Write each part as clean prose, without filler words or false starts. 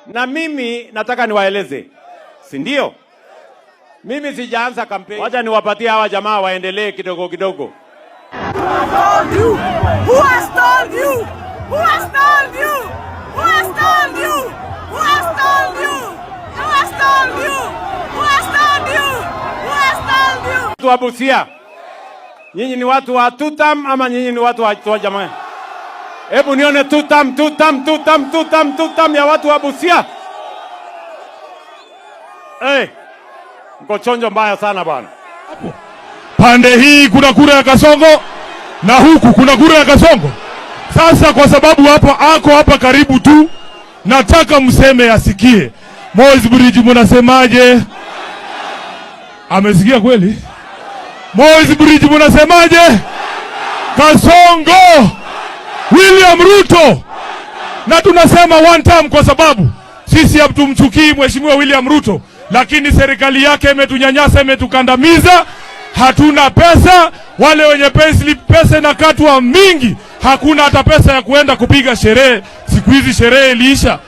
Na mimi nataka niwaeleze, si ndio? Mimi sijaanza kampeni. Wacha niwapatie hawa jamaa waendelee kidogo kidogo. Told you? Who has told you? Who has told you? Who has told you? Who has told you? Who has told you? Who has told you? Who has told you? Watu wa Busia, nyinyi ni watu wa tutam ama nyinyi ni watu wa jamaa? Hebu nione tutam, tutam, tutam, tutam, tutam ya watu wa Busia. Hey, mko chonjo mbaya sana bwana. Pande hii kuna kura ya Kasongo na huku kuna kura ya Kasongo. Sasa kwa sababu hapa ako hapa karibu tu, nataka mseme asikie. Moi's Bridge munasemaje? Amesikia kweli? Moi's Bridge munasemaje? Kasongo, William Ruto, na tunasema one term kwa sababu sisi hatumchukii Mheshimiwa William Ruto, lakini serikali yake imetunyanyasa, imetukandamiza, hatuna pesa. Wale wenye payslip pesa inakatwa mingi, hakuna hata pesa ya kuenda kupiga sherehe. Siku hizi sherehe iliisha,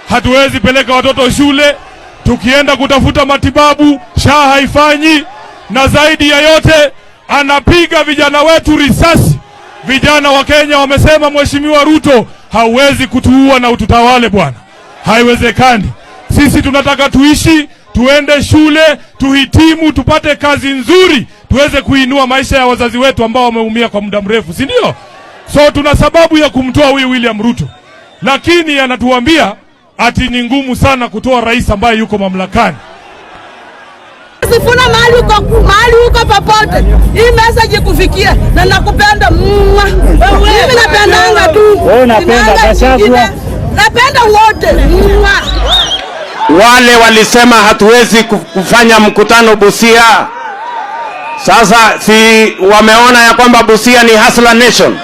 hatuwezi peleka watoto shule. Tukienda kutafuta matibabu, SHA haifanyi, na zaidi ya yote anapiga vijana wetu risasi. Vijana wa Kenya wamesema, Mheshimiwa Ruto, hauwezi kutuua na ututawale bwana, haiwezekani. Sisi tunataka tuishi, tuende shule, tuhitimu, tupate kazi nzuri, tuweze kuinua maisha ya wazazi wetu ambao wameumia kwa muda mrefu, si ndio? So tuna sababu ya kumtoa huyu William Ruto, lakini anatuambia ati ni ngumu sana kutoa rais ambaye yuko mamlakani. Sifuna mahali uko popote, hii message ikufikie, na nakupenda. Mwa. Mimi napendanga tu. Wewe unapenda Sinanga Gachagua? nyingine. Napenda wote. Mwa. Wale walisema hatuwezi kufanya mkutano Busia. Sasa si wameona ya kwamba Busia ni Hustler Nation?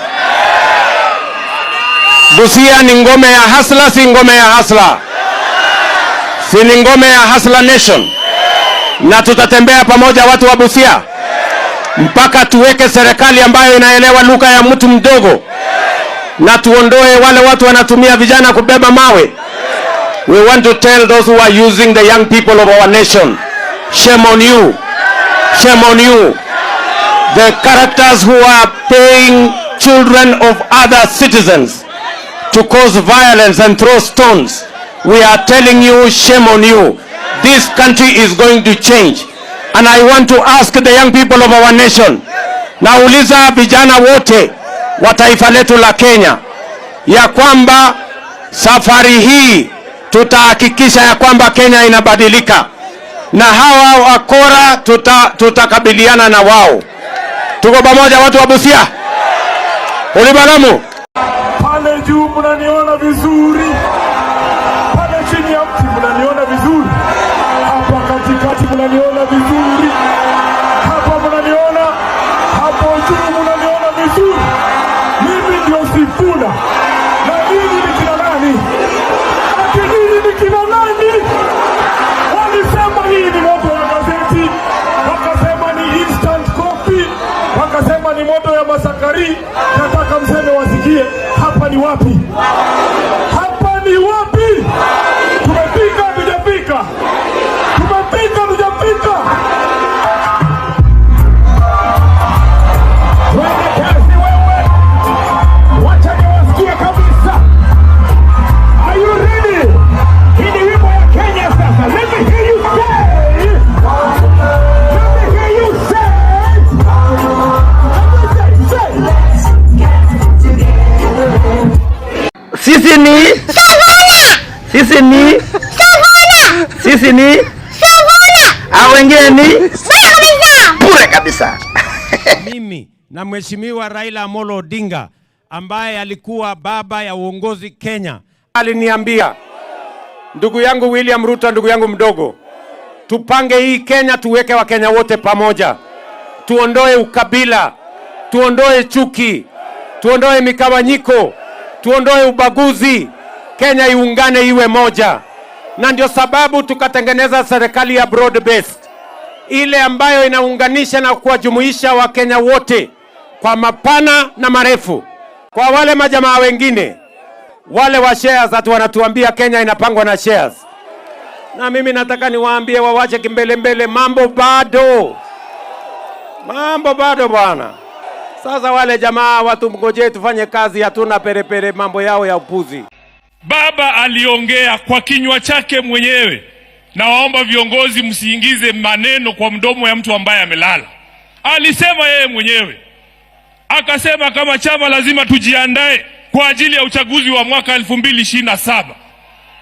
Busia ni ngome ya Hustler, si ngome ya Hustler? Si ni ngome ya Hustler Nation? Na tutatembea pamoja watu wa Busia mpaka tuweke serikali ambayo inaelewa lugha ya mtu mdogo, na tuondoe wale watu wanatumia vijana kubeba mawe. We want to tell those who are using the young people of our nation, shame on you. Shame on you. The characters who are paying children of other citizens to cause violence and throw stones, we are telling you, shame on you. This country is going to change. And I want to ask the young people of our nation, nauliza vijana wote wa taifa letu la Kenya ya kwamba safari hii tutahakikisha ya kwamba Kenya inabadilika na hawa wakora tutakabiliana na wao. Tuko pamoja watu wa Busia? Ulibalamu. Pale juu mnaniona vizuri, pale chini ya mti mnaniona vizuri, hapa katikati mnaniona vizuri, hapa mnaniona, hapo juu mnaniona vizuri. Mimi ndio Sifuna na nyinyi ni kina nani? Ati nyinyi ni kina nani? Walisema hii ni moto ya gazeti, wakasema ni instant coffee, wakasema ni moto ya masakari. Nataka mseme wasikie, hapa ni wapi? Hapa ni wapi? Tumefika, hatujafika? Tumefika, hatujafika? Twende kazi wewe, wacha niwasikie kabisa. Are you ready? Hii ni wimbo ya Kenya sasa. Let me hear you say. Let me hear you say. Let me say, say. Sisi ni Sisi ni Sisi ni Hao wengine ni bure kabisa. Mimi na Mheshimiwa Raila Amolo Odinga ambaye alikuwa baba ya uongozi Kenya aliniambia, ndugu yangu William Ruto, ndugu yangu mdogo, tupange hii Kenya, tuweke Wakenya wote pamoja, tuondoe ukabila, tuondoe chuki, tuondoe migawanyiko, tuondoe ubaguzi, Kenya iungane iwe moja. Na ndio sababu tukatengeneza serikali ya broad based ile ambayo inaunganisha na kuwajumuisha Wakenya wote kwa mapana na marefu. Kwa wale majamaa wengine Wale wa shares ati wanatuambia Kenya inapangwa na shares, na mimi nataka niwaambie wawache kimbelembele, mambo bado, mambo bado bwana. Sasa wale jamaa watu mngojee tufanye kazi, hatuna perepere mambo yao ya upuzi. Baba aliongea kwa kinywa chake mwenyewe. Na waomba viongozi msiingize maneno kwa mdomo ya mtu ambaye amelala. Alisema yeye mwenyewe, akasema kama chama lazima tujiandae kwa ajili ya uchaguzi wa mwaka 2027.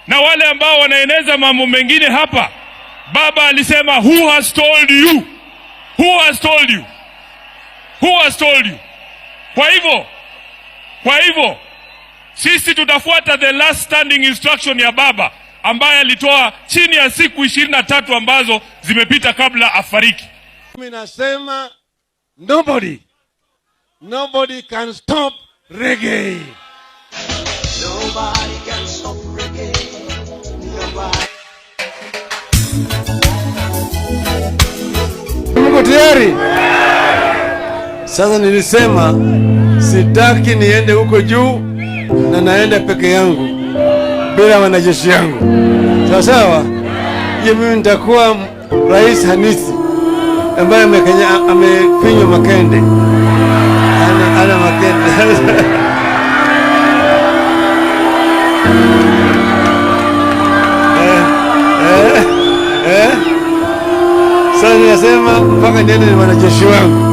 Na wale ambao wanaeneza mambo mengine hapa, baba alisema, "Who has told you? Who has told you? Who has told you?" Kwa hivyo sisi tutafuata the last standing instruction ya baba ambaye alitoa chini ya siku 23 ambazo zimepita kabla afariki. Mimi nasema nobody, nobody can stop reggae. Nobody can stop reggae. Nobody. Mko tayari? Sasa nilisema sitaki niende huko juu na naenda peke yangu bila wanajeshi yangu. Sawa sawa? Hiyo mimi nitakuwa rais halisi ambaye amefinywa makende. Ana makende. Eh, eh, eh. Sasa ninasema mpaka niende na wanajeshi wangu.